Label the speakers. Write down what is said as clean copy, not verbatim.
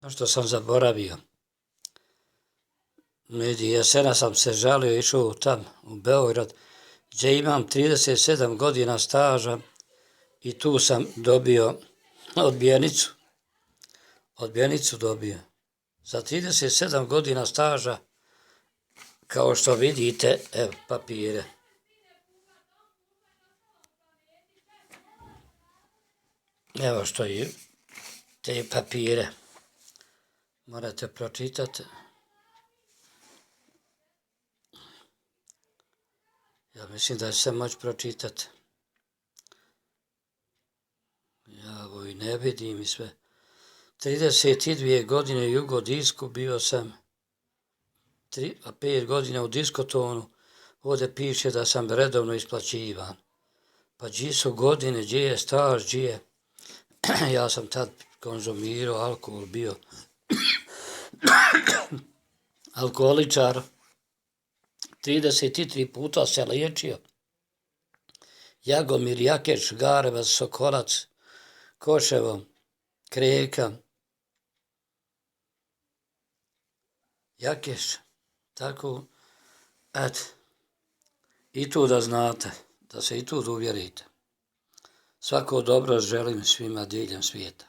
Speaker 1: što sam zaboravio. Jesena sam se žalio, išao tam u Beograd, gdje imam 37 godina staža i tu sam dobio odbijenicu. Odbijenicu dobio. Za 37 godina staža, kao što vidite, evo papire. Evo što je te papire. Morate pročitati. Ja mislim da će se moći pročitati. Ja ovo i ne vidim i sve. 32 godine jugodisku bio sam, 5 godina u diskotonu. Ovdje piše da sam redovno isplaćivan. Pa gdje su godine, gdje je staž, gdje je... Ja sam tad konzumirao alkohol, bio alkoholičar. 33 puta se liječio. Jagomir, Jakeš, Garevac, Sokolac, Koševo, Kreka, Jakeš, tako, eto, i tu da znate, da se i tu uvjerite. Svako dobro želim svima diljem svijeta.